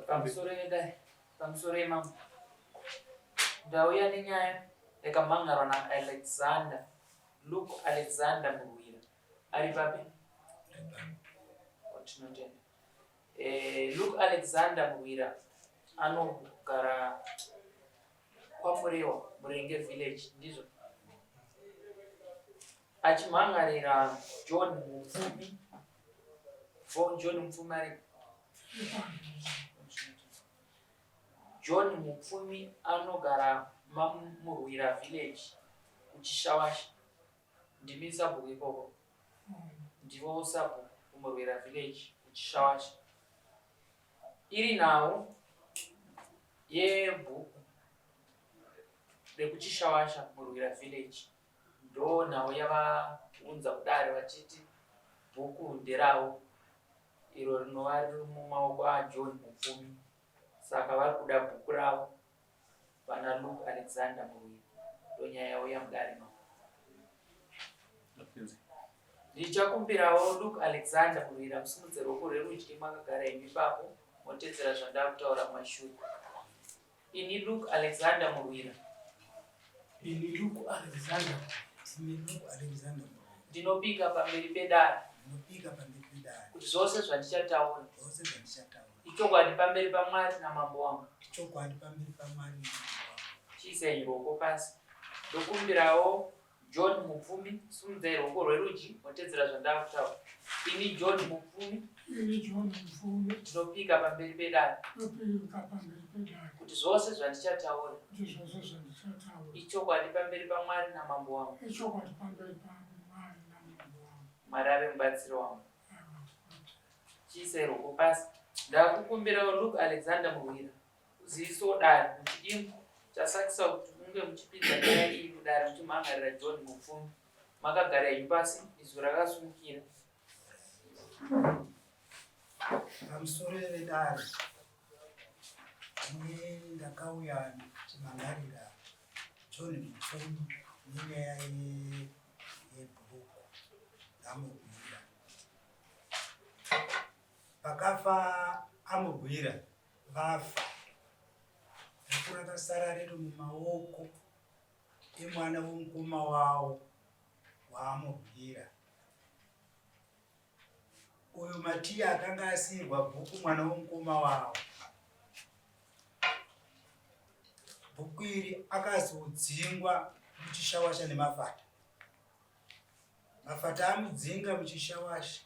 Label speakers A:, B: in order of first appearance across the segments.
A: Pamusoro yedare, pamusoro yemambo. Ndauya nenyaya yakamhan'arwa naAlexander, Luke Alexander Murwira. Ari papi? Tinotenda. Eh, Luke Alexander Murwira anogara kwaMurewa, Murenge village, ndizvo? Achimhan'arira John Mupfumi. John Mupfumi ari John Mupfumi anogara maMurwira village kuChishawasha. Ndimi sabhuku ikoko? Ndivo sabhuku kuMurwira village kuChishawasha. Iri nhau yebhuku rekuChishawasha Murwira village. Ndoo nhau yavaunza kudare vachiti bhuku nderavo iro rinova riri mumaoko aJohn Mupfumi saka vari kuda bhuku ravo vana Luke Alexander Murwira. Ndonyaya yauya mudare mavo. Ndichakumbirawo Luke Alexander Murwira musimudze ruoko rwerudyi makagara henyu ipapo motedzera zvandakutaura mumashure. Ini Luke Alexander Murwira.
B: Ini Luke Alexander. Ini Luke Alexander Murwira.
A: Ndinopika pamberi pedare.
B: Ndinopika pamberi pedare.
A: Kuti zvose zvandichataura.
B: Zvose zvandichataura.
A: Ichokwadi pamberi paMwari namambo wangu.
B: Ichokwadi pamberi paMwari namambo wangu.
A: Chiisai ruoko pasi. Ndokumbirawo John Mupfumi, simudzai ruoko rwerudyi motedzera zvandakutaura. Ini John Mupfumi.
C: Ini John Mupfumi.
A: Ndinopika pamberi pedare.
C: Ndinopika pamberi pedare.
A: Kuti zvose zvandichataura.
C: Kuti zvose zvandichataura.
A: Ichokwadi pamberi paMwari namambo wangu.
C: Ichokwadi pamberi paMwari namambo wangu.
A: Mwari ave mubatsiri wangu. Chiisai ruoko pasi. Ndakukumbirawo Luke Alexander Murwira. Kuzivisawo dare muchidimbu chasakisa kuti munge muchipinza nyaya iyi mudare muchimhan'arira John Mupfumi. Makagara henyu pasi izwi rakasumukira.
B: Pamusoro vedare, ini ndakauya ndichimhan'arira John Mupfumi nenyaya yebhuku ramurwira. Pakafa amurwira vafa bhuku rakasara riri mumaoko emwana womukoma wavo waamurwira. Uyu Matiya akanga asiirwa bhuku mwana womukoma wavo. Bhuku iri akazodzingwa muchishawasha nemafata. Mafata amudzinga muchishawasha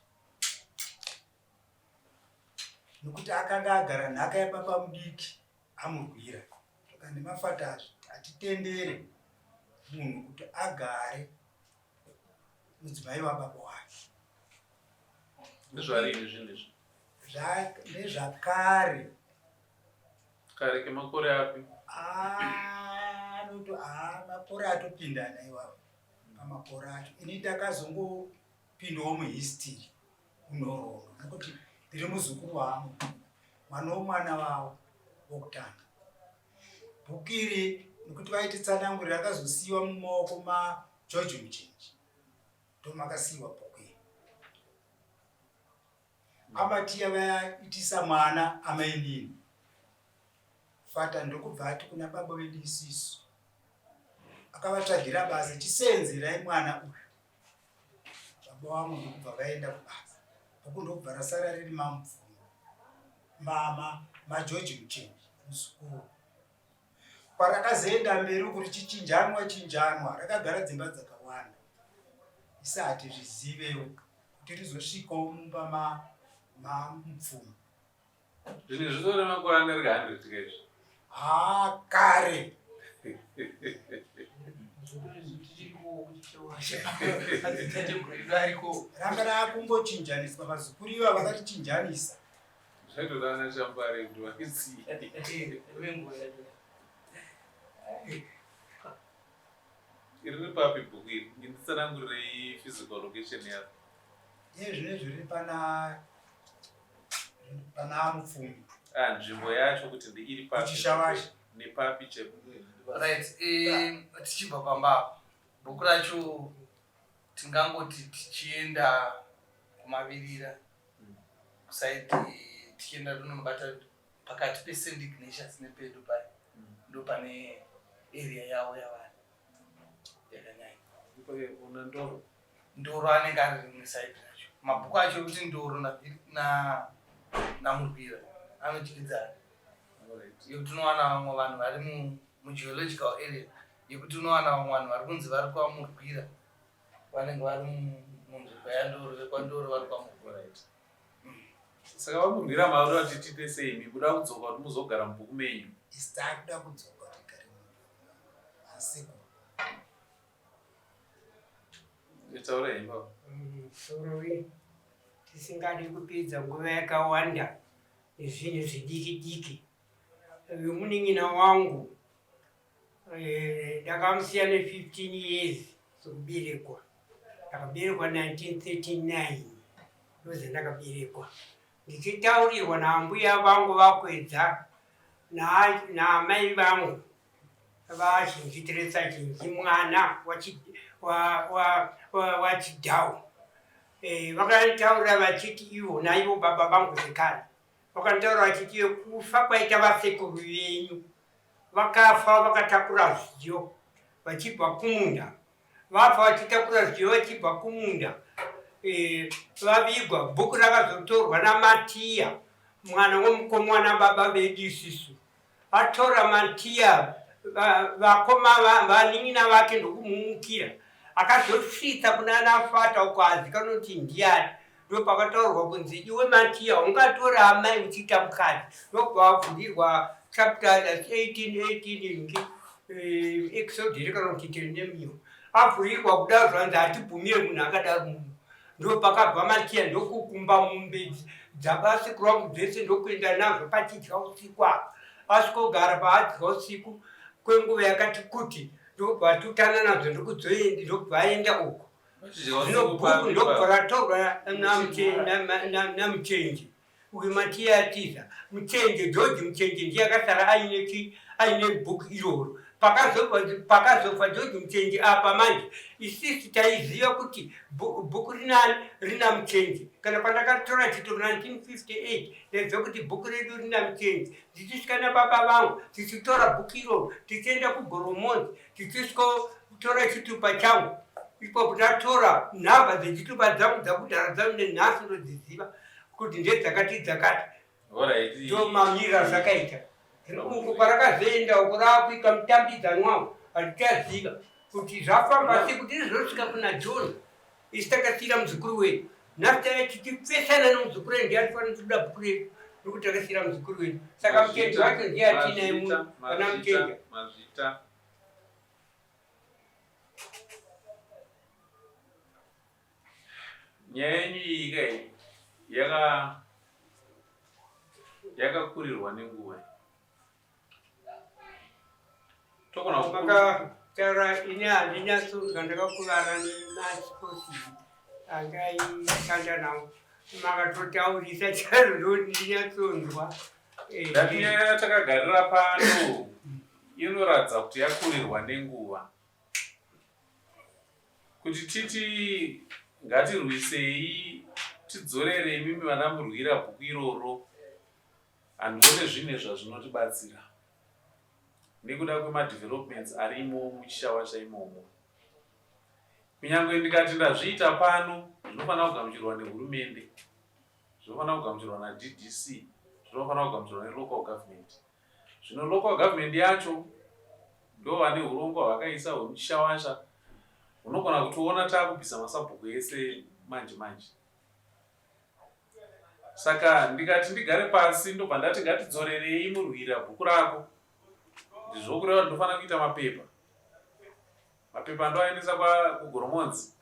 B: nokuti akanga agara nhaka yababa mudiki amurwira saka nemafata hatitendere munhu kuti agare mudzimai wababa wake.
D: Ndezvarini zvinhu izvi?
B: Ndezvakare.
D: Kare kemakore api?
B: Anoto ah, makore atopindana iwawo pamakore acho. Ini ndakazongopindawo muhistory munhoroondo nekuti ndiri muzukuru waamo mwana womwana wavo wokutanga. Bhuku iri nekuti vaititsanangurira rakazosiyiwa mumaoko maGeorge Muchinji ndomakasiyiwa bhuku iri. Amatiya vaitisa mwana amainini Fata ndokubva ati kuna baba vedu isisu akavatsvagira basa chisenzerai mwana uyu baba vangu ndokubva vaenda kubasa bhuku ndokubva rasara riri mamubvunzo mama mageorge muchenji muzukuru kwarakazoenda mberi uku richichinjanwa chinjanwa rakagara dzimba dzakawanda isi hatizvizivewo kuti rizosvikawo mumba mamupfumi
D: Zvinhu zvitori makore anodarika 100 ka izvi.
B: Haa kare. Ranga rakumbochinjaniswa vazukuru iva vakatichinjanisa.
D: Zvaitoda ana Chambare kuti vaizive. Iri riri papi bhuku iri? Nditsanangurirei physical location yaro.
B: Iye zvino izvi riri pana pana Mupfumi.
D: Ah, nzvimbo yacho kuti ndeiri papi?
B: Kuchishawasha.
D: Nepapi chepo?
E: Right, eh, tichibva pamba apa bhuku racho tingangoti tichienda kumavirira kusaidi tichienda tonobata Pakati peSt Ignatius nepedu paya ndo pane area yavo yavari yakanyanya.
D: Una Ndoro.
E: Ndoro anenge ari rimwe side racho. Mabhuku acho ekuti Ndoro naMurwira anodyidzana. Yekuti unowana vamwe vanhu vari mugeological area yekuti unowana vamwe vanhu vari kunzi vari kwaMurwira vanenge vari munzvimbo yaNdoro, vekwaNdoro vari kwaMurwira.
D: Saka vaMurwira mauri vati tiite sei imi kuda kudzoka kuti muzogara mubhuku menyu?
B: Isu takuda kudzoka kuti tigare mubhuku masekuru.
D: Taura henyu baba.
F: Musoro tisingadi kupedza nguva yakawanda nezvinhu zvidiki diki. Uyu munin'ina wangu ndakamusiya ne 15 years dzekuberekwa. Ndakaberekwa 1939 ndozandakaberekwa. Ndichitaurirwa naambuya vangu vaKwedza naamai vangu vaZhinji Teresa Zhinji mwana waChidhawu. Vakanditaurira vachiti ivo naivo baba vangu zvekare vakanditaurira vachiti ivo kufa kwaita vasekuru venyu vakafa vakatakura zviyo vachibva kumunda, vafa vachitakura zviyo vachibva kumunda, vavigwa. Bhuku rakazotorwa naMatiya mwana wemukomana baba vedu isisu. Atora Matiya vakoma vanin'ina vake ndokumumukira, akazosvitsa kuna anafata uko azikanwa kuti ndiani. Ndopakataurwa kunzi iwe Matiya ungatora amai uchiita mukadzi, ndobva wavhurirwa chapter 18 18 ingi Exodus kana kuti Deuteronomio. Avhurirwa kudaro zvanzi hatibvumire munhu akadaro muno. Ndopakabva Matiya ndokukumba mombe dzabasekuru vangu dzese ndokuenda nazvo pachidya usiku apa. Asvikogara paadya usiku kwenguva yakati kuti ndobva atutana nadzo ndokudzoenda ndobva aenda uko. Zvino bhuku ndobva ratorwa naMuchenje. Uyu Matiya atiza. Muchenje, George Muchenje ndiye akasara aine chi aine bhuku iroro. Pakazofa George Muchenje apa manje isisi taiziva kuti bhuku rinani rina Muchenje. Kana pandakatora chitoro 1958 ndaiziva kuti bhuku redu rina Muchenje. Ndichisvika nababa vangu tichitora bhuku iroro tichienda kuGoromonzi tichisvikotora chitupa changu. Ipapo tatora nhamba dzechitupa dzangu dzakudhara dzangu nenhasi ndodziziva kuti ndedzakati dzakati. Ndomamira zvakaita. Zvino uko kwarakazoenda uko raakuitwa mutambidzanwa hatichaziva kuti zvafamba sei kuti rizosvika kuna John. Isu takasiira muzukuru wedu. Nhasi tave tichipesana nemuzukuru wedu ndiye atifanira kubuda bhuku redu nokuti takasiira muzukuru wedu. Saka mutendi wacho ndiye atiinaye muno pana Mutenja.
D: Mazvita. Nyaya yenyu iyi ka iyi yaka yakakurirwa nenguva. Togona
F: makataura ini handinyatsonzwa ndakakuvara nemasikosi andaishanda nawo makatotaurisa chaizvo ndokuti ndinyatsonzwa.
D: Ndati nyaya yatakagarira pano inoratidza kuti yakurirwa nenguva. Kuti titi ngatirwisei tidzorere imimi vana Murwira bhuku iroro handione zvine zvazvinotibatsira nekuda kwemadevelopments arimo muChishawasha imomo. Kunyangwe ndikati ndazviita pano zvinofanira kugamuchirwa nehurumende, zvinofanira kugamuchirwa naDDC, zvinofanira kugamuchirwa nelocal government. Zvino local government yacho ndo vane hurongwa hwakaisa hwemuchishawasha unogona kutoona takubvisa masabhuku ese manje manje. Saka ndikati ndigare pasi ndobva ndati ngatidzorerei Murwira bhuku rako. Ndizvo kureva kuti ndofanira kuita mapepa. Mapepa ndoaendesa kuGoromonzi.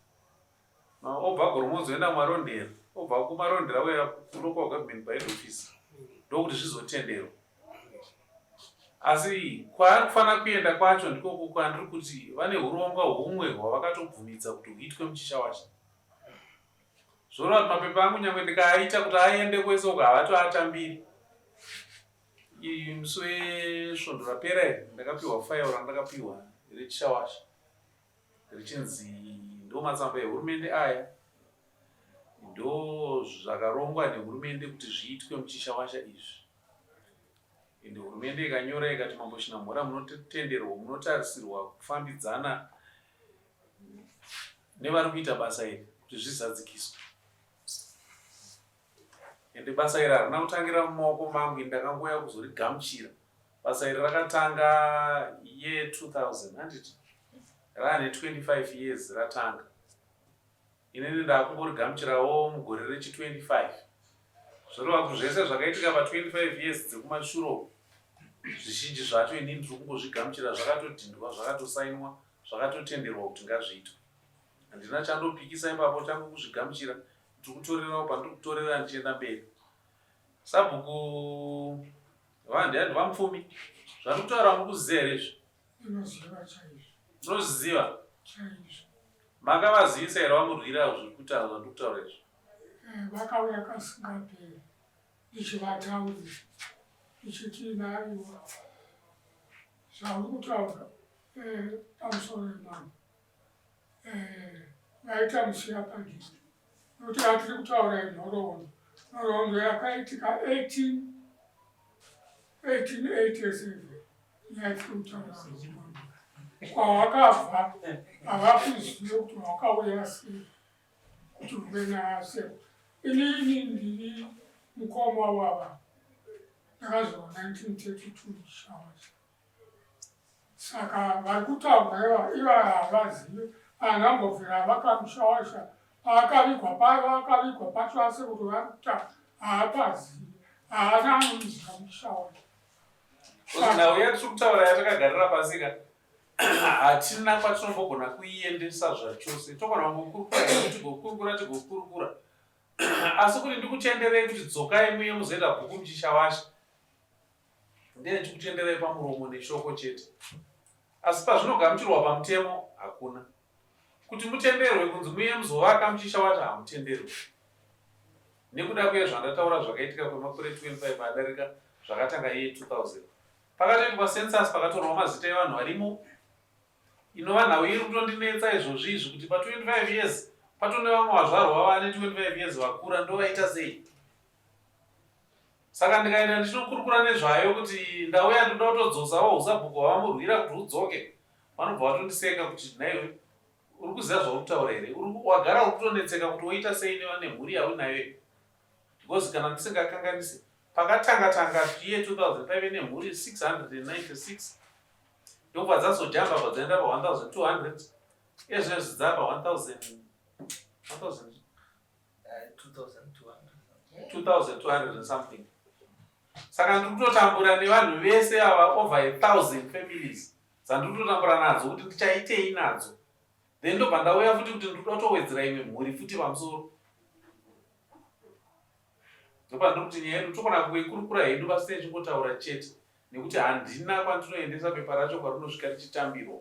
D: Obva Goromonzi oenda kuMarondera. Obva kuMarondera ouya kulocal government pahead office. Ndokuti zvizotenderwa. Asi kwaari kufanira kuenda kwacho ndikoko kwandiri kuti vane hurongwa humwe hwavakatobvumidza kuti huitwe muchishawasha. Zvoreva kuti mapepa angu nyangwe ndikaaita kuti aende kwese uko havatoatambiri. Musi wesvondo rapera iri ndakapiwa file randakapiwa rechishawasha richinzi ndo matsamba ehurumende aya ndo zvakarongwa nehurumende kuti zviitwe muchishawasha izvi. Ende hurumende ikanyora ikati Mambo Chinamhora munotenderwa, munotarisirwa kufambidzana nevari kuita basa iri kuti zvizadzikiswe. Ende basa iri harina kutangira mumaoko mangu, ini ndakangouya kuzorigamuchira. Basa iri rakatanga year 2000, handiti? Raane 25 years ratanga. Inini ndakungorigamuchirawo mugore rechi 25. Zvoreva kuti zvese zvakaitika pa 25 years dzekumashure uko, zvizhinji zvacho inini ndiri kungozvigamuchira zvakatodhindwa, zvakatosainwa, zvakatotenderwa kuti ngazviitwe. Handina chandopikisa ipapo, changu kuzvigamuchira, ndiri kutorerawo pandiri kutorera ndichienda mberi. Sabhuku vandiani vaMupfumi, zvandiri kutaura muri kuziva here izvi?
C: Ndinoziva chaizvo.
D: Munozviziva?
C: Chaizvo.
D: Makavazivisa here vaMurwira zviri kutaura zvandiri kutaura izvi?
C: Eh, vakauya kasingaperi ndichivataurira ndichiti naiwa zvauri kutaura eh, pamusoro yemambo eh, vaita musiya padiki nokuti vatiri kutaura inhoroondo nhoroondo yakaitika 18 1887 nyaya tiri kutaura kwawakabva havakuzive kuti wakauya sei kuti uve nasekuru inini ndiri mukoma wava ndakazova 1932 shawasha Saka vari kutaurwa iva iva havazive anambobvira vakamushawasha paakavigwa paakavigwa pacho asi kuti vari kutaura haapazivi haana anomuziva mushawasha.
D: Nhau yatiri kutaura yatakagarira pasika hatina kwatinombogona kuiendesa zvachose togona kungokurukura hedu tigokurukura tigokurukura asi kuti ndikutenderei kuti dzokai muye muzoita bhuku muchishawasha Ndee ndichikutenderai pamuromo neshoko chete, asi pazvinogamuchirwa pamutemo hakuna. Kuti mutenderwe kunzi muye muzovaka muchishawasha hamutenderwi. Nekuda kwezvandataura zvakaitika kwemakore 25 adarika zvakatanga year 2000. Pakatoitwa census pakatorwa mazita evanhu varimo inova nhau iri kutondinetsa izvozvi izvi kuti pa 25 years patone vamwe vazvarwa vane 25 years vakura ndovaita sei? Saka ndikaenda ndichinokurukura nezvayo kuti ndauya ndinoda kutodzosawo husabhuku hwavamurwira kuti hudzoke, vanobva vatondiseka kuti nhaiwe uri kuziva zvauri kutaura here? Wagara uri kutonetseka kuti woita sei nemhuri yauinayo iyi? Because kana ndisingakanganise, pakatanga tanga year 2000 paive nemhuri 696 ndokubva dzazojamba bva dzaenda pa 1200 ezvinezvi dzapa 1000 1000 2200 and something saka ndiri kutotambura nevanhu vese ava over a thousand families dzandiri kutotambura nadzo kuti ndichaitei nadzo then ndobva ndauya futi kuti ndiri kuda kutowedzera imwe mhuri futi pamusoro ndopandiri kuti nyaya yedu tokona kuikurukura hedu pasina ichingotaura chete nekuti handina kwandinoendesa pepa racho kwarinosvika richitambirwa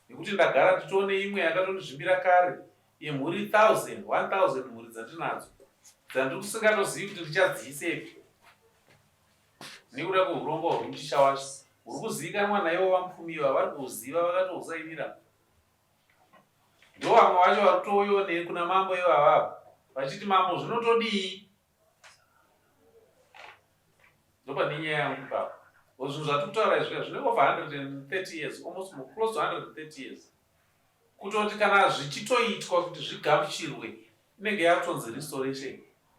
D: nekuti ndagara nditoone imwe yakatondizvimbira kare yemhuri 1000 1000 mhuri dzandinadzo dzandikusingatozivi kuti ndichadziisepi nekuda kwehurongwa huri muchishawasha huri kuzivikanwa naivo vamupfumiwa vari kuuziva vakatohusainira ndo vamwe vacho vari kutouyo nekuna mambo ivavava vachiti mambo zvinotodii ndopane nyaya yangu ipapo zvinhu zvatiri kutaura izvi zvine over 130 years almost close to 130 years Kutoti kana zvichitoitwa kuti zvigamuchirwe inenge yakutonzi restoration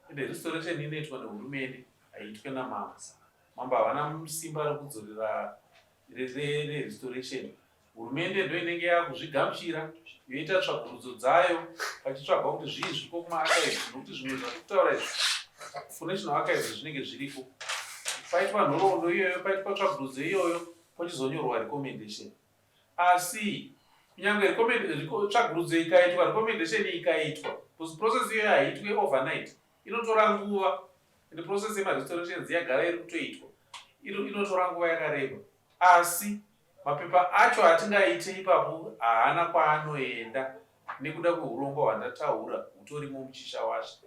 D: ende restoration inoitwa nehurumende haiitwe namambo. Mambo havana simba rekudzorera rerestoration. Hurumende ndoinenge yakuzvigamuchira yoita tsvagurudzo dzayo pachitsvagwa kuti zvii zviriko kumaarchives nokuti zvimwe zvatiri kutaura izvi kunational archives zvinenge zviriko. Paitwa nhoroondo iyoyo, paitwa tsvagurudzo iyoyo, pochizonyorwa recommendation. Asi kunyange tsvagurudzo ikaitwa, recommendation ikaitwa, because process iyoyo haiitwe overnight, inotora nguva and process yemarestorations yagara iri kutoitwa, inotora nguva yakareba. Asi mapepa acho atingaite ipapo haana kwaanoenda nekuda kwehurongwa hwandataura hutorimo muchishawasha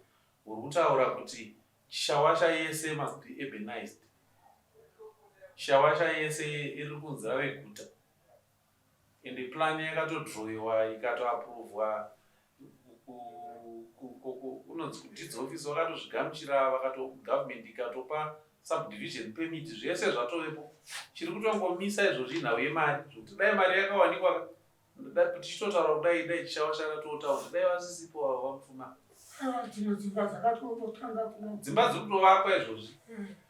D: huri kutaura kuti Shawasha yese must be urbanized. Shawasha yese iri kunzi rave guta. And plan yakatodroiwa ikatoaprovwa kunonzi kudeeds office vakatozvigamuchira vakato government ikatopa Subdivision permit zvese zvatovepo. Chiri kutongomisa izvozvi inhau yemari zvekuti dai mari yakawanikwa tichitotaura kudai dai chichawashara totaura dai vasisipo ava vamupfuma.
C: Dzimwe dzimba dzakatotanga kuno.
D: Dzimba dziri kutovakwa izvozvi.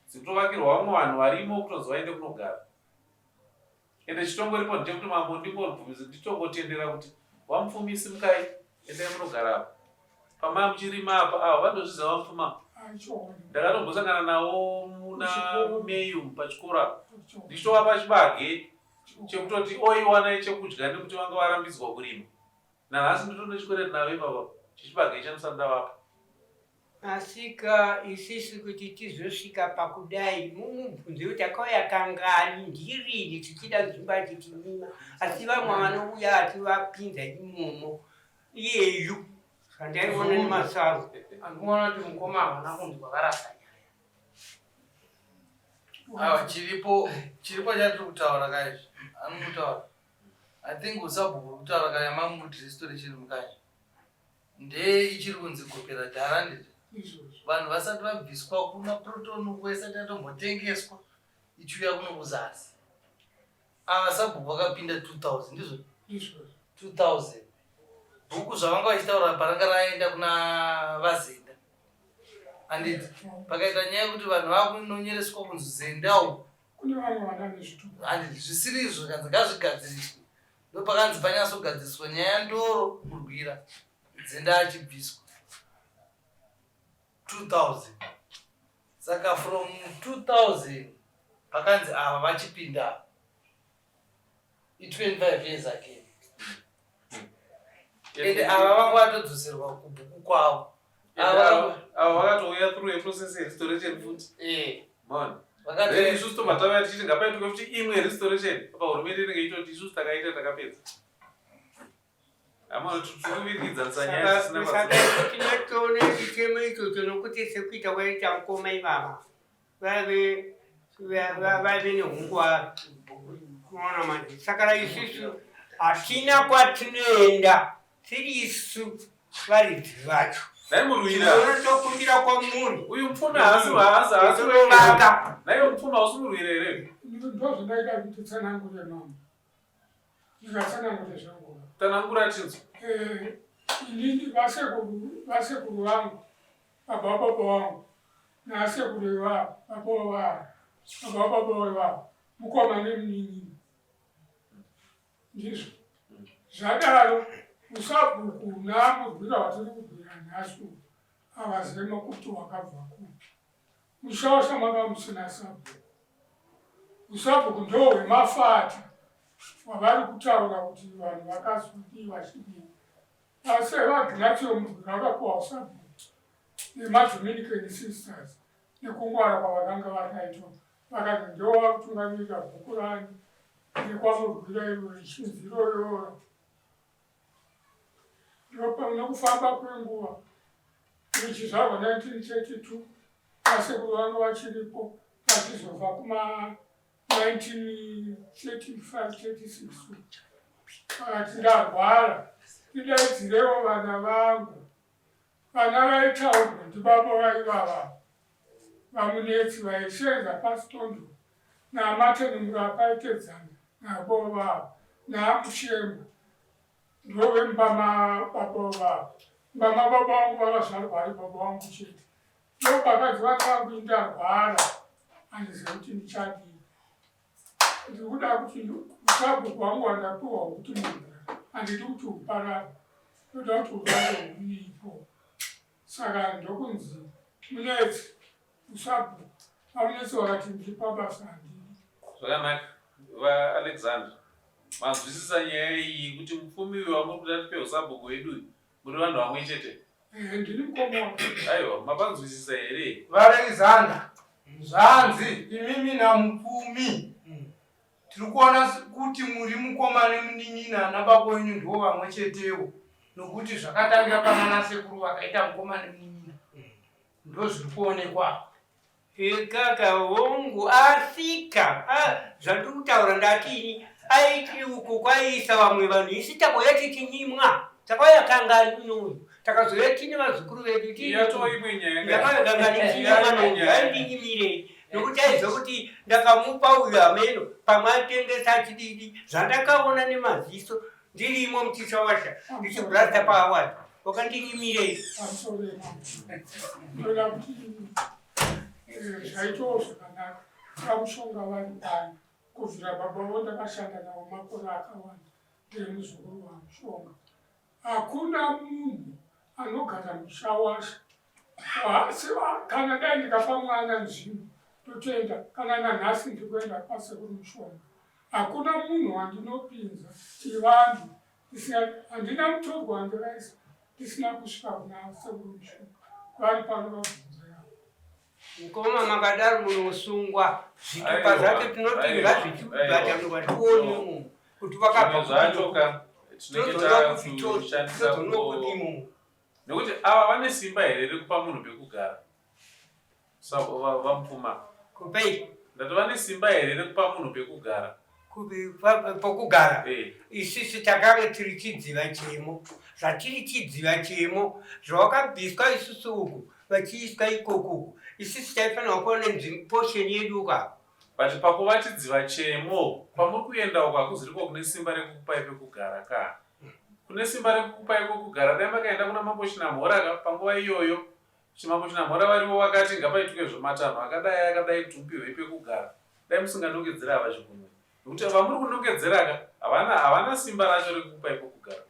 D: Dziri kutovakirwa vamwe vanhu varimo kutonzi vaende kunogara. Ende chitongoripo ndechekuti mambo ndingobvumidza nditongotendera kuti vamupfumi simukai endai munogara apa pamaya muchirima apa ava vandozviziva vamupfuma ndakatombosangana navo muna May umu pachikoro apa ndichitovapa chibage chekutoti oiwanai chekudya nekuti vanga varambidzwa kurima Nanhasi ndotone chikwereti navo ipapa chechibage chandisati ndavapa.
F: Asika isisu kuti tizosvika pakudai mumubvunze kuti akauya kangani ndirini tichida nzvimbo achitinyima asi vamwe vanouya ativapinza imomo iyeyu zvandaiona nemasaru
E: andikuona kuti mukoma havana kunzwa varasa nyaya Awa chiripo chiripo chatiri kutaura kaizvi anokutaura I think usabhuku uri kutaura kaya mamuti restoration mukanya ndeye ichiri kunzi gopera dhara nditi vanhu vasati vabviswa kuna proton uko isati yatombotengeswa ichiuya kuno kuzasi ava sabhuku vakapinda 2000 ndizvo 2000 bhuku zvavanga vachitaura paranga raenda kuna vazenda handiti pakaita nyaya yekuti vanhu vakunonyereswa kunzi zenda uku
C: kune vamwe vana vezvitupa
E: handiti zvisiri izvo zvikanzi ngazvigadziriswe ndopakanzi panyatsogadziriswa nyaya yandoro murwira dzenda achibviswa 2000 saka from 2000 pakanzi ava vachipinda i25 years again ende ava vanga vatodzoserwa kubhuku kwavo
D: ava vakatouya through yeprocess yerestoration futi eh. man then isusu tobva tauya tichiti ngapaitwe futi imwe restoration apa hurumende inenge itoti isusu takaita takapedza amana tikuvikidzanisa nyaya zvisina
F: saka tinatone chitemo ichocho nokuti sekuita kwaita mukoma ivava vaive vaive nehungwaru unoona manje saka isusu hatina kwatinoenda tiri isu varidzi vacho
D: Dai murwira.
F: Tokumbira kwamuri.
D: Uyu mupfumi haasi haasi haasi
F: wevaka.
D: Naiwe mupfumi hausi murwira here?
C: Ndozvandaida kuti tsanangure mama. Ndikatsanangure zvangu.
D: Tsanangura chinzwa.
C: Eh, inini vasekuru vasekuru vangu baba baba vangu nasekuru ivavo baba vavo baba baba vavo mukoma nemunin'ina ndizvo zvadaro usabhuku namurwira watiri kurwira nhasi uyu havazema kuti wakabva kupi mushasha manga musina sabhuku usabhuku ndohwemafata wavari kutaura kuti vanhu vakazodii vachidii asi vagnatio murwira vakapiwa usabhuku nemadominican sisters nekungwara kwavakanga vakaitwa vakanzi ndovakutungamirira bhuku rani rekwamurwira iro richinzi royora nokufamba kwenguva richizvarwa 1932 vasekuru vanga vachiripo vachizobva kuma 1935 36 vakati ndarwara ndidaidzirewo vana vangu Vana vaitaurwa ndibaba vaivava vaMunetsi vaishenza paStondo naMartin Murapa aitedzana nabo vavo naMushemba ndovemba mababa vavo mba mababa vangu vakazvarwa ari baba vangu chete ndopakadzi vana vangu indarwara handizive kuti ndichadii ndikuda kuti usabhuku wangu wandapiwa wekuti munhu handidi kuti uparare ndoda kuti urambe uripo saka ndokunzi munetsi usabhuku vamunetsi vakati ndiri pabasa handidi
D: zvakanaka vaalexander manzwisisa nyaya iyi kuti mupfumi uyu wamuri kuda tipe usabhuku wedu uyu muri vanhu vamwe chete
C: eh, ndini mukoma
D: aiwa mapanzwisisa here
G: vaalexander zvanzi imimi namupfumi tiri kuona kuti muri mukoma nemunin'ina nababa wenyu ndiwo vamwe chetewo nokuti zvakatangira panana sekuru vakaita mukoma nemunin'ina ndozviri kuonekwa
F: Kaka hongu asika zvandiri kutaura ndati aiti uko kwaiisa vamwe vanhu isi takauya tichinyimwa takauya kangani unoyu takazouya tine vazukuru vedu yakauya kangani tinyimwa aindinyimirei Nokuti aiziva kuti ndakamupa uyu hameno pamwe atengesa achididi zvandakaona nemaziso ndirimo muchishawasha ndichibrasta paawadi wakandinyimirei.
C: Ndoda kuti eh, zvaitawo zvakanaka vamushonga vari pano kubvira baba vo ndakashanda navo makore akawanda ndiri muzukuru wamushonga Hakuna munhu anogara mushawasha kana dai ndikapa mwana nzvimbo totoenda kana nanhasi ndikuenda kwasekuru mushonga hakuna munhu wandinopinza chivanhu handina mutorwa wandiraisa ndisina kusvika kuna sekuru mushonga vari pano vabvunza yavo
F: Mukoma makadaro munosungwa zvitupa zvacho tinoti ngazvichibhadhanurwa tione umu kuti vakabva
D: zvacho ka tinenge takushandisa nekuti ava vane simba here rekupa munhu pekugara vamupfuma
F: kupei
D: ndati vane simba here rekupa munhu pekugara
F: pokugara
D: eh.
F: Isusu takanga tiri chidziva chemo, zvatiri chidziva chemo, zvawakabviswa isusu uku vachiiswa ikoko uku, isusu taifanirwa kuva neportion yedu uku apa.
D: But pakuva chidziva chemo kwamuri kuenda uko hakuziriko kune simba rekukupai pekugara ka kune simba rekukupai kwekugara dai makaenda kuna mambo Chinamhora ka panguva iyoyo Chimambo Chinamhora varivo vakati ngapaitwe zvomatanho akadai akadai kuti mupihwe pekugara dai musinganongedzera ava chigunwe Nekuti vamuri kunongedzera ka havana havana simba racho rekukupai pokugara.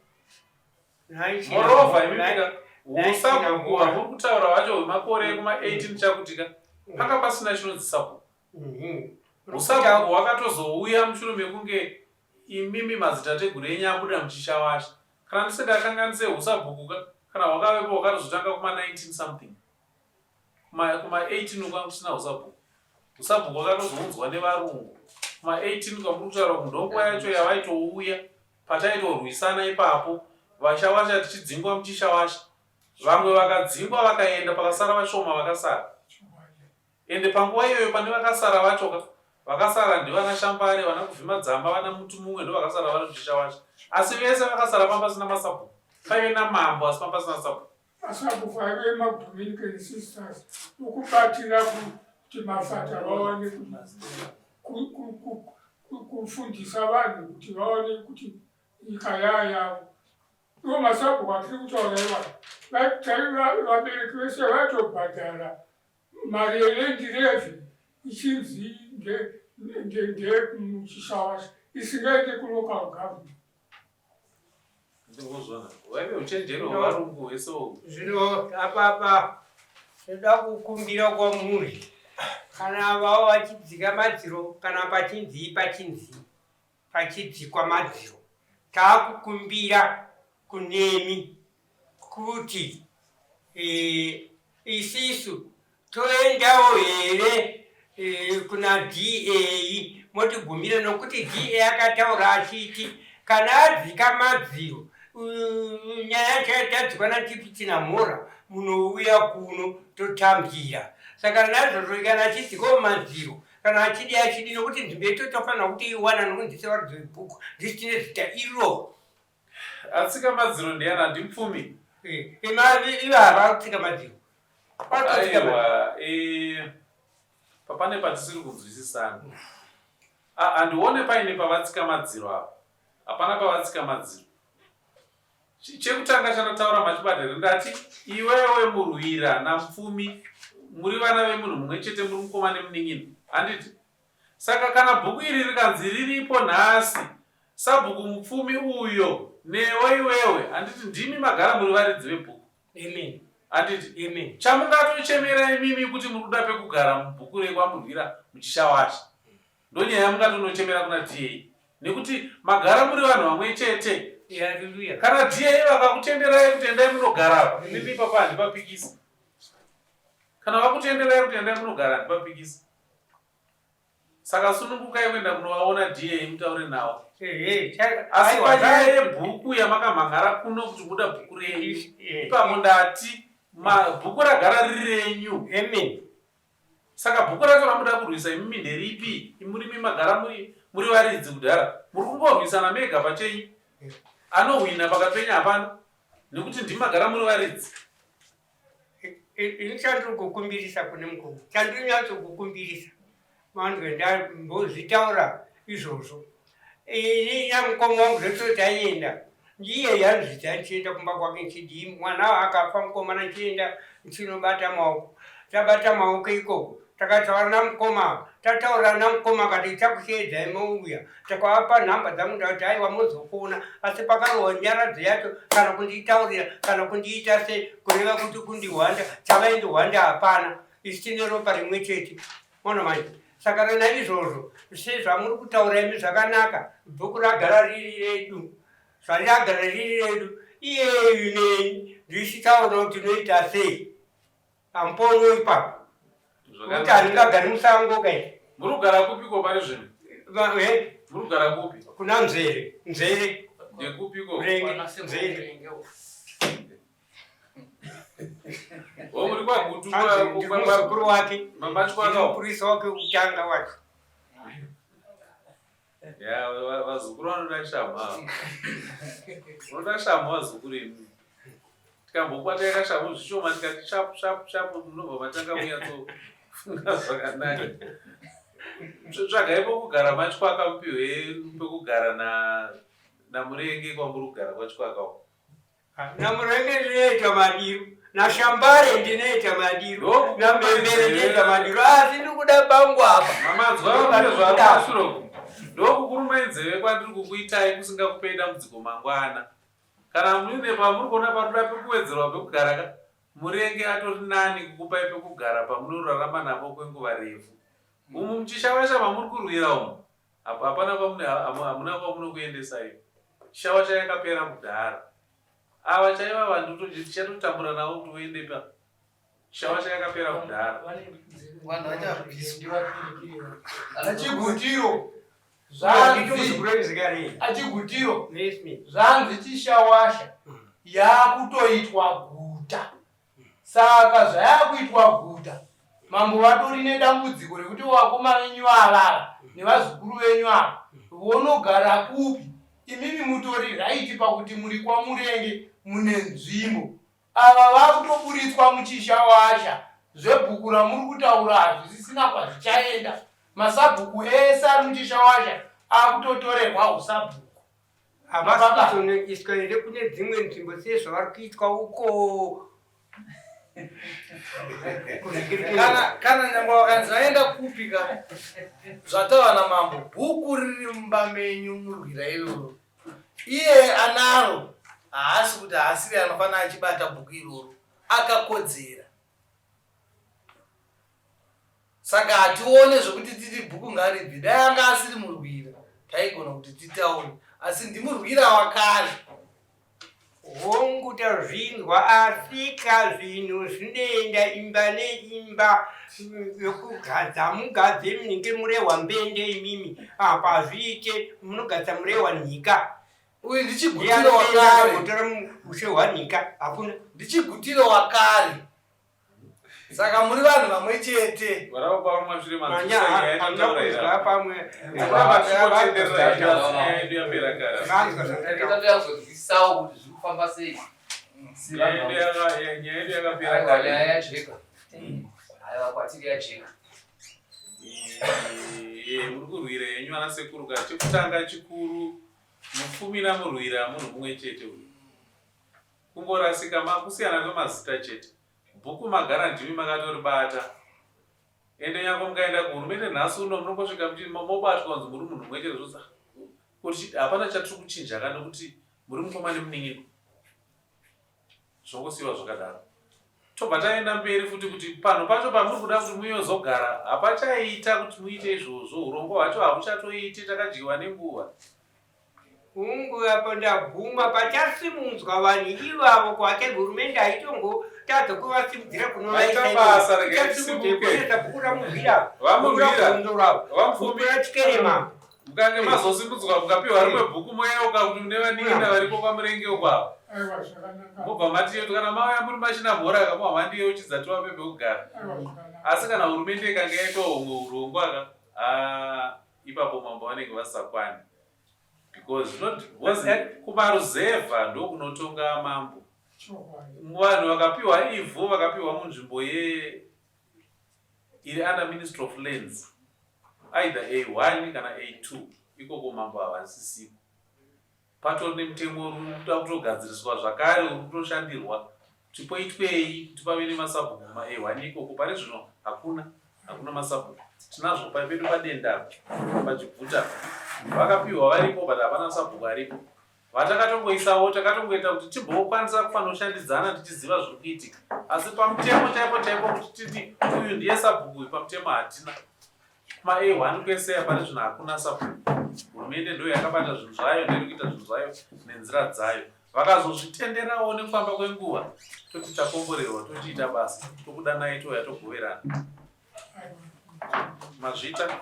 D: Moreover imimi ka husabhuku hwamuri kutaura hwacho hwemakore ekuma 18 chakuti ka panga pasina chinonzi sabhuku. Husabhuku hwakatozouya mushure mekunge imimi madzitateguru enyu abuda muchishawasha. Kana ndisingakanganise husabhuku ka kana hwakavepo hwakatozotanga kuma 19 something. Kuma kuma 18 uko kusina husabhuku. Husabhuku hwakatozounzwa nevarungu. Kuma 18 kwamuri kutaura uku ndonguva yacho yavaitouya pataitorwisana ipapo vashawasha tichidzingwa muchishawasha. Vamwe vakadzingwa vakaenda pakasara vashoma vakasara. Ende panguva iyoyo pane vakasara vacho ka vakasara ndivana Shambare, vana Kuvhimadzamba, vana Mutumumwe ndovakasara vari muchishawasha. Asi vese vakasara pamba pasina masabhuku. Paive namambo asi pamba pasina sabhuku.
C: Masabhuku aive emaDominican Sisters okubatira kuti mafata vawane kufundisa vanhu kuti vaone kuti nyika yaa yavo. Iwo masabhuku atiri kutaura iwayo vabereki vese vaitobhadhara mari yeland levy ichinzi ndeyemuchishawasha isingaende kulocal government.
F: Zvino apapa tinoda kukumbira kwamuri kana vavo vachidzika madziro kana pachinzii pachinzii pachidzikwa madziro taakukumbira kunemi kuti e, isisu Toendawo here eh, kuna DA motigumira nokuti DA akataura achiti kana adzika madziro nyaya yacho yatadzikwa naChief Chinamhora munouya kuno totambira saka naizvozvo kana achidzikawo madziro kana achidi achidi nokuti nzvimbo yedu tofanira kuti iwana nokuti ndise varidzi vebhuku ndisi tine zita iro
D: Atsika madziro ndiyani handimupfumi.
F: Eh, ivo havatsika madziro.
D: Aiwa, eh, papane patisiri kunzwisisana. Ah, handione paine pavatsika madziro apa. Hapana pavatsika madziro. Chekutanga chandataura machibadhere ndati iwewe murwira namupfumi muri vana vemunhu mumwe chete muri mukoma nemunin'ina handiti Saka kana bhuku iri rikanzi riripo nhasi, sabhuku mupfumi uyo newe iwewe handiti ndimi magara muri varidzi vebhuku.
F: Amen.
D: Handiti?
F: Amen.
D: Chamungatochemera imimi kuti muri kuda pekugara mubhuku rekwaMurwira muchishawasha. Ndonyaya yamungatonochemera kuna DA. Nekuti magara muri vanhu vamwe chete.
F: Hallelujah.
D: Kana DA vakakutenderai kuti endai munogara apa, imimi ipapa handipapikisi. Kana vakutenderai kuti endai munogara handipapikisi. Saka sunungukai kuenda kunovaona DA mutaure navo. Asi panyaya yebhuku yamakamhan'ara kuno kuti muda bhuku renyu ipapo ndati bhuku ragara riri renyu.
F: Amen.
D: Saka bhuku racho ramuda kurwisa imimi nderipi? Imurimi magara muri muri varidzi kudhara. Muri kungorwisana mega pachenyu. Anohwina pakati penyu hapana nekuti ndimi magara muri varidzi.
F: Ini chandiri kukumbirisa kune mukoma, chandiri kukumbirisa manzwe ndambozvitaura izvozvo. Ini namukoma wangu zvese taienda ndiye yanzvita ndichienda kumba kwake ndichidii mwana akafa mukomana ndichienda ndichinobata maoko tabata maoko ikoko takataura namukoma tataura namukoma akati chakusheedzai mouya takavapa nhamba dzangu ndakati aiwa mozofona asi pakarohwa nyaradzo yacho kana kunditaurira kana kundiita se kureva kuti kundihwanda chavaindihwanda hapana isu tine ropa rimwe chete ona manje saka rana izvozvo sezvamuri kutaura imi zvakanaka bhuku ragara riri redu zvaragara riri redu iyeyu neni ndichitaura kuti tinoita sei Ampono ipapo. Kuti handingagari musango kai.
D: Muri kugara kupiko pari zvino?
F: Eh?
D: Muri kugara kupi?
F: Kuna Nzvere. Nzvere.
D: Ndekupiko?
F: Murenge. Nzvere.
D: Oh, muri kwaGutu
F: kwa muzukuru wake.
D: Mama
F: Mupurisa wake kutanga wacho.
D: Ya, vazukuru vanoda shamhu ava. Unoda shamhu vazukuru imi. Tikambokubatai kashamhu zvishoma tikati shapu shapu shapu munobva matanga kunyatsofunga zvakanaka. Tsvagai pokugara maChikwaka mupihwe pekugara na naMurenge kwamuri kugara kwaChikwaka uko.
F: NaMurenge ndinoita madiro, naShambare ndinoita madiro, naMbembere ndinoita madiro, asi ndiri kuda pangu apa.
D: Mamanzwa pane zvaari uku. Ndokukurumai nzeve kwandiri kukuitai kusingakupei dambudziko mangwana. Kana muine pamuri kuona panoda pekuwedzerwa pekugara ka, Murenge atori nani kukupai pekugara pamunorarama napo kwenguva refu. Umu muchishavasha mamuri kurwira umu, Apa hapana kwamune hamuna kwamunokuendesai. Shawasha yakapera kudhara. Ava chaiva vanhu tichatotambura navo kuti uende pa. Shawasha yakapera kudhara.
E: Vanhu vachabviswa.
G: Achigutiro. Zvanzi achigutiro. Zvanzi chishawasha yakutoitwa guta. Saka zvayakuitwa guta mambo vatori nedambudziko rekuti vakoma venyu avava nevazukuru venyu ava vonogara kupi imimi mutori raiti pakuti muri kwamurenge mune nzvimbo ava vakutoburitswa muchishawasha zvebhuku ramuri kutaura hazvisisina kwazvichaenda masabhuku ese ari muchishawasha akutotorerwa usabhuku
F: Havasi kuzonoiswa here kune dzimwe nzvimbo sezvavari kuitwa uko?
E: Kana, kana nyangwe vakanzi vaenda kupi ka zvatava namambo bhuku riri mumba menyu murwira iroro iye anaro haasi kuti haasiri anofanira achibata bhuku iroro akakodzera Saka hatione zvekuti titi bhuku ngaribve. Dai anga asiri murwira taigona kuti titaure, asi ndimurwira wakare.
F: Hongu tazvinzwa asika zvinhu zvinoenda imba neimba yokugadza mugadze munenge murehwa mbende imimi apa hazviite munogadza murehwa nhika
E: Uyu ndichigutiro wakare.
F: Kutora ushe hwanhika hakuna.
E: Ndichigutiro wakare. Saka muri vanhu vamwe chete.
A: Kuzonzwisisawo kuti zviri kufamba sei.
D: Nyaya yedu yakapera kare.
A: Nyaya yajeka. Aiwa kwatiri yajeka.
D: Muri kurwira henyu ana sekuru ka chekutanga chikuru mupfumi namurwira munhu mumwe chete uyu. Kungorasika makusiyana kwemazita chete. Bhuku magara ndimi makatoribata. Ende nyangwe mukaenda kuhurumende nhasi uno munongosvika muchi mobatwa kunzi muri munhu mumwe chete zvonzi ah, kuti hapana chatiri kuchinja ka nekuti muri mukoma nemunin'ina. Zvongosiyiwa zvakadaro. Tobva taenda mberi futi kuti panhu pacho pamuri kuda kuti muyozogara hapachaita kuti muite izvozvo urongwa hwacho hahuchatoiti takadyiwa nenguva.
F: Hungu apo ndabvuma pachasimudzwa vanhu ivavo kwake hurumende haitongotadza kuvasimudzira
D: Vaita basa regai tisimuke.
F: kunovaisabhuku ramuvira
D: Vamuvira. Vamupfumi.
F: chikerema
D: Mukange mazosimudzwa mukapiwa rimwe bhuku moyeuka kuti mune vanin'ina variko kwaMurenge uko ava.
C: Aiwa zvakanaka.
D: Mobva mati kana mauya muri machina mhora ka mobva mandiyeuchidza tivape pekugara.
C: Aiwa zvakanaka.
D: Asi kana hurumende ikange yaitawo humwe hurongwa ka ah, ipapo mambo vanenge vasisakwani. Because not because kumaruzevha ndokunotonga mambo. Vanhu vakapiwa ivhu vakapiwa munzvimbo ye iri under Ministry of Lands either A1 kana A2 ikoko mambo havasisiko. Patori nemutemo uri kuda kutogadziriswa zvakare uri kutoshandirwa kuti poitwei kuti pave nemasabhuku kuma A1 ikoko. Pari zvino hakuna hakuna masabhuku. Tinazvo pedu padenda apa pachibvuta vakapiwa varipo but hapana sabhuku aripo. Vatakatongoisawo takatongoita kuti timbokwanisa kufanoshandidzana tichiziva zviri kuitika asi pamutemo chaipo chaipo kuti titi uyu ndiye sabhuku uyu pamutemo hatina. Kuma A1 kwese pari zvino hakuna sabhuku. Hurumende ndiyo yakabata zvinhu zvayo ndoiri kuita zvinhu zvayo nenzira dzayo. Vakazozvitenderawo nekufamba kwenguva toti takomborerwa tochiita basa tokudanai touya togoverana. Mazvita.